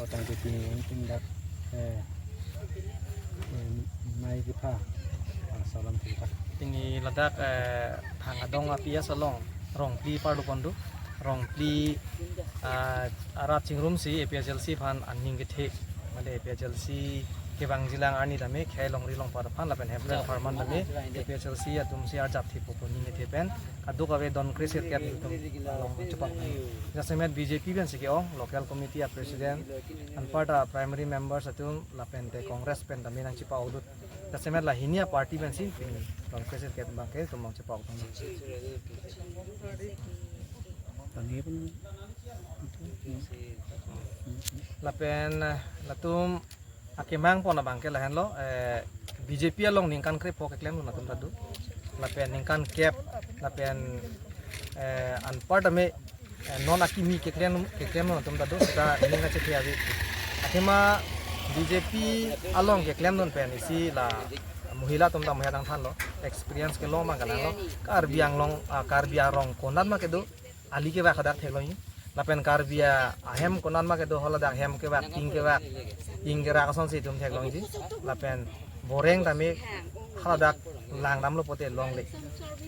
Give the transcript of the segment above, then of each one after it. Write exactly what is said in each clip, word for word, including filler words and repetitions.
Tangte pini anke dak, eh, eh, mai kepha, ah, salam kepha. Pini ladak, eh, Thang Adong a-P S along rong phli parlo pon do. Rong phli, ah, arat chingrumsi A P H L C aphan aning kethe, mane A P H L C kevangjilang arni tame khei longri longpat aphan lapen Hemprek apharman tame A P H L C atumsi arjap thepo pu aning kethe pen kadokave don kre sirkep atum along chepak. Jasemet B J P pensi ke-ong, local committee a-president, anparta primary members atum lapen te Congress pen tame nangchepa-ok dut. Jasemet la hini a-party pensi pini don kre sirkep abangke atum nangchepa-ok dun. Lapen, eh, latum akemang pon abangke lahenlo, eh, B J P along ningkan krepho keklemdun atum ta do. Lapen ningkan kep, lapen, eh, anparta me, eh, non akimi keklem, keklemdun atum ta do, seta ning kachethe ave. Athema B J P along keklemdun pen isi la mohila atum ta mohila dang thanlo, experience kelong abang kalang lo, Karbi Anglong, ah, Karbi arong konat ma kedo, ali kevak hadak theklongji. Lapen Karbi a-, ahem konat ma kedo, haladak hem kevak, ting kevak, ting kerak asonsi itum theklongji. Lapen boreng tame haladak langdamlo pote longle.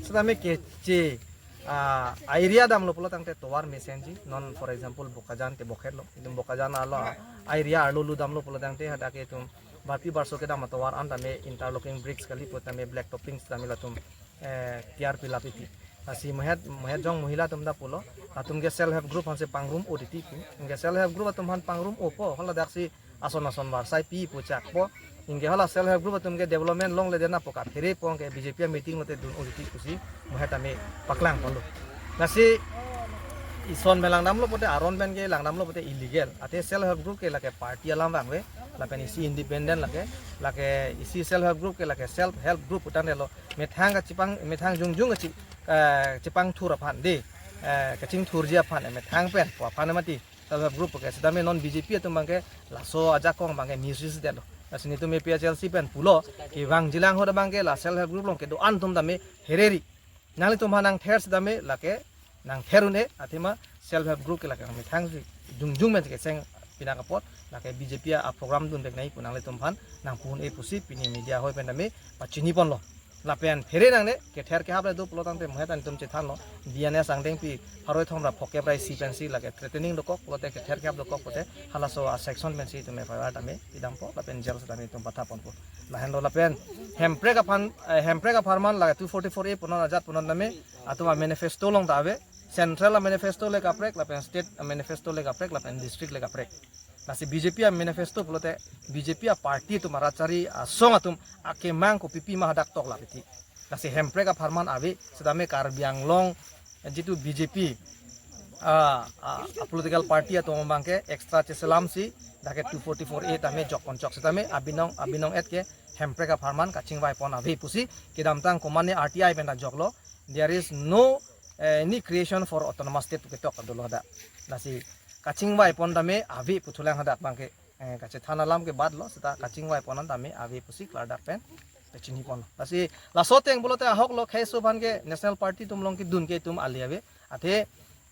Setame keche, ah, area damlo pulo tangte tovar mesenji. Non, for example, Bokajan te Bokhet lo. Itum Bokajan arlo, ah, area arlo lu damlo pulo tangte hadak itum barpi barso kedam atovar an tame interlocking bricks kali pu tame black toppings tame latum, eh, tiar pilap iti. Lasi mohet, mohet jong mohila atum ta pulo, atum ke self help group aphansi pangrum-o titi pu. Anke self help group atum aphan pangrum-opo, haladaksi ason ason varsai pi pu chakpo. Anke hala self help group atum ke development longle dena pu kaphere po, anke B J P a-meeting lote dun-o titi pusi mohet tame paklang ponlo. Lasi ison pen langdamlo pote, aron pen ke langdamlo pote illegal. Athe self help group ke lake party alam vangve, lapen isi independent lake, lake isi self help group ke lake self help group pu tangte lo, methang kachepang, methang jongjong kache, eh, chepangthur aphan de, eh, kachingthurji aphan, eh, methang pen pu aphan mati self help group ke. Setame non B J P atum abangke laso ajakong abangke misuse detlo. Lasi netum A P H L C pen pulo, kevangjilang ahut abangke la self help group along kedo-an atum tame hereri. Nanglitum aphan nangther setame lake nangther un-e, athema self help group ke lake methang si jongjong pen kecheng pinaka apot lake B J P a-program dunvek nangji pu nanglitum aphan nangpu un-e pusi pini media ahoi pen tame pachini ponlo. Lapen phere nangne kether kehap le do pulo tangte mohet an itum chethanlo, D N S angdengpi pharo kethom ra phokep ra isi pensi lake threatening dokok pulote, kether kehap dokok pulote halaso a-section pensi itum F I R tame pidampo lapen jail setame itum patha ponpo. Lahenlo lapen Hemprek aphan, eh, Hemprek apharman la two forty-four A punon ajat punon tame atum a-manifesto along ta ave, central a-manifesto le kaprek, lapen state a-manifesto le kaprek, lapen district le kaprek. Lasi B J P a-manifesto pulote B J P a-party atum, arat chari asong atum akemang kopipi ma hadak toklap iti. Lasi Hemprek apharman ave, setame Karbi Anglong, eh, jitu B J P, ah, ah, political party atum abangke extra cheselamsi dak ke two forty-four A tame jok ponchok, setame abinong, abinong et ke Hemprek apharman kachingvai pon ave pusi kedamtang komane R T I pen ta joklo, there is no, eh, any creation for autonomous state pu ketok dolo hadak. Lasi kachingvai pon tame ave puthulang hadak abangke, eh, kachethan alam ke bad lo, seta kachingvai pon an tame ave pusi klardak pen pachini ponlo. Lasi laso ateng pulote ahok lo, kheiso aphan ke national party atum along kedun ke itum ali ave. Athe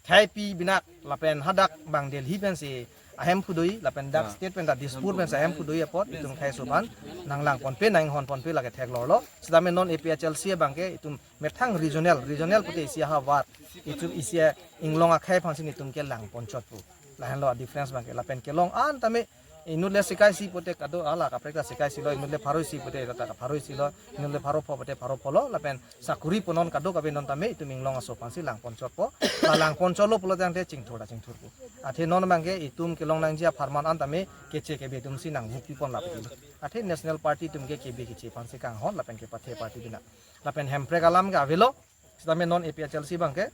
khei pi binak lapen hadak abang Delhi pensi ahemphu do-i, lapen dak state pen ta Dispur pensi ahemphu do-i apot itum kheiso aphan nanglang ponpe, nanghon ponpe lake theklonglo. Setame non A P H L C abangke itum methang regional, regional pute isi ahavar, itum isi inglong akhei aphansi itum kelang ponchot pu. Lahenlo a-difference abangke. Lapen kelong an tame inut le sika isi pute kado ala kaprek ta sika isi lo, inut le pharo isi pute ta pharo isi lo, inut le pharo pho pute pharo pho lo, lapen sakuri punon kadokave non tame itum inglong aso aphansi lang ponchotpo. La lang ponchotlo pulo tangte chingthur ta chingthurpo. Athe non abangke itum kelong nangji apharman an tame keche kebe atumsi nangvukpi pon lap iti. Athe national party atum ke kebe keche aphansi kanghon lapen kepathe party bina. Lapen Hemprek alam ke avelo, setame non A P H L C abangke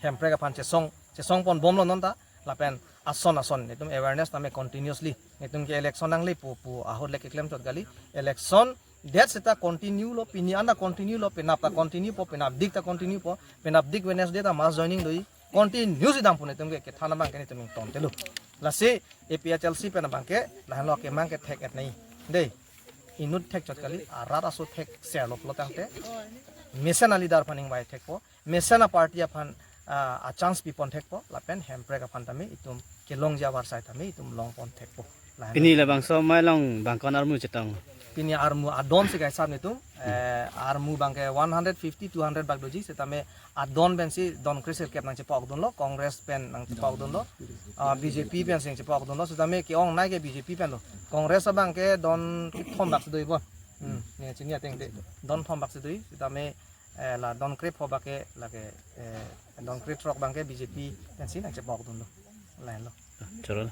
Hemprek aphan chesong, chesong pon bomlo non ta, lapen ason ason itum awareness tame continuously, itum ke election nangle pu pu ahut le keklem chot kali, election det seta continue lo, pini an ta continue lo, penap ta continue po, penapdik ta continue po, penapdik Wednesday ta mass joining do-i, continue si dampo, netum ke kethan abangke netum ingtontelo. Lasi A P H L C pen abangke lahenlo akemang ke thek-et nai. Dei. Inut thek chot kali, arat aso thekser lo pulo tangte mesen a-leader aphan ingvai thekpo, mesen a-party aphan, ah, a chance pipon thekpo, lapen Hemprek aphan tame itum kelongji avarsai tame itum longpon thekpo. Lahen. Pini labangso amei along bangkon armu chetong? Pini armu adon si kaisap netum, eh, armu abangke one hundred fifty, two hundred bak doji, setame adon pensi don kre-sirkep nangchepokdunlo, Congress pen nangchepokdunlo, ah, B J P pensi nangchepokdunlo, setame ke-ongnei ke B J P penlo. Congress abangke don kethom bak si doji bon. Hmm, ne chini ateng te don thom bak si doji, setame, eh, la don krepho bak ke lake, eh, don krethrok abangke B J P pensi nangchepokdunlo. Lahenlo. Choro.